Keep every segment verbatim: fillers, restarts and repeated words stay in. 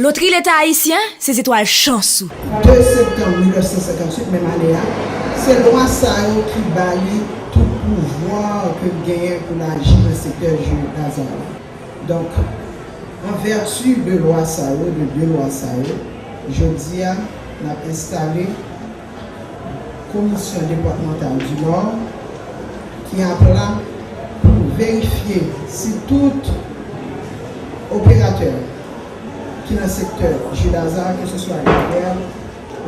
Lotri Leta Ayisyen, se zetwal chans ou. De septanm mil nèf san senkantuit, menm ane a, se lwa sa yo ki ba li tout pouvwa ke l genyen pou l aji nan sektè Jeux d'Hasard la. Donk, an vèti de lwa sa yo, de de lwa sa yo, jodi a, n ap enstale Komisyon Depatmantal di Nò ki ap la pou verifye si tout operatè ki nan sektè Jeux d'Hasard, ke se swa Gagèl,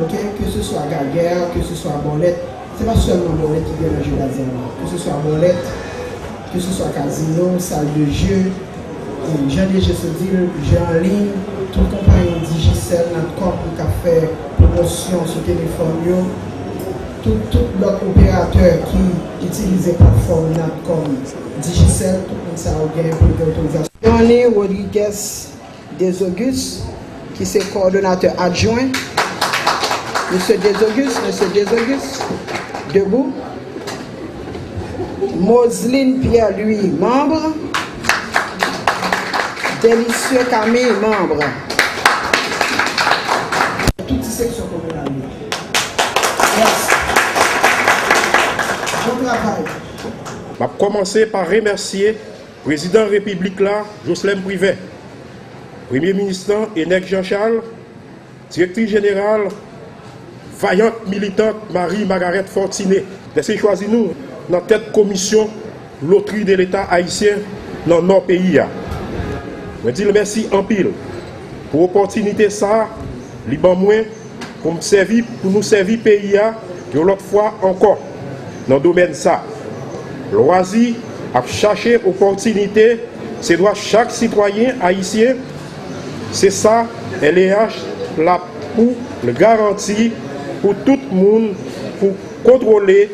oke, ke se swa Gagèl, ke se swa Bòlèt, se pa sèlman Bòlèt ki gen nan Jeux d'Hasard la, ke se swa Bòlèt, ke se swa kazino, sal de jeu, e jan de jeu se di l, jeu an liy, tout konpayi Digicel, Natcom ki ap fè pwomosyon sou telefòn yo, tout, tout lòt operatè ki itilize platfòm Natcom Digicel, tout moun sa yo gen pou yo gen otorizasyon. Johnny Rodriguez Desaugustes, ki se kowòdonatè adjwen. Mesye Desaugustes, Mesye Desaugustes, debout. Moseline Pierre-Louis, manm. Delicieux Camille, manm. Tout ti seksyon kominal yo. Mèsi. Bon travay. M ap kòmanse pa remèsye Prezidan Repiblik la, Jocelerme Privert, Premye Minis lan, Henec Jean Charles, Direktris Jeneral, vayant militant Marie Margareth Fortuné, dèske chwazi nou nan tèt Komisyon Lotri de Leta Ayisyen nan Nò peyi a. Mwen di l mèsi anpil pou opòtinite sa a li ban mwen pou m sèvi, pou nou sèvi peyi a yon lòt fwa ankò nan domèn sa. Lwazi ak chache opòtinite se dwa chak sitwayen ayisyen, se sa L E H la pou l garanti pou tout moun pou kontwole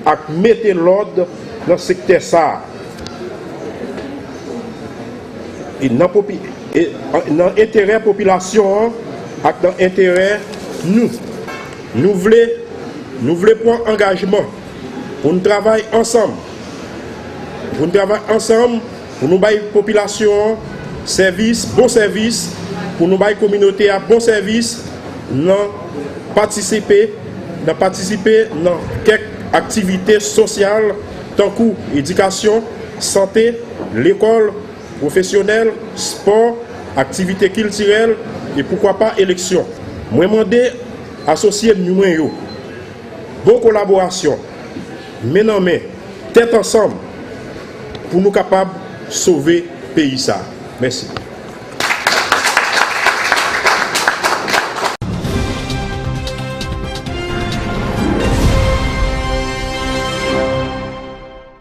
ak mete lòd nan sektè sa a. E nan, popi, e, nan enterè popilasyon an ak nan enterè nou. Nou vle, nou vle pran angajman pou n travay ansanm, pou n travay ansanm pou nou bay popilasyon an sèvis, bon sèvis, pou nou bay kominote a bon sèvis nan patisipe, nan patisipe nan kèk aktivite sosyal tankou edikasyon, sante, lekòl, pwofesyonèl, spò, aktivite kiltirèl e poukwa pa eleksyon. Mwen mande asosye mwen yo bon kolaborasyon, men nan men, tèt ansanm pou nou kapab sove peyi sa. Mèsi.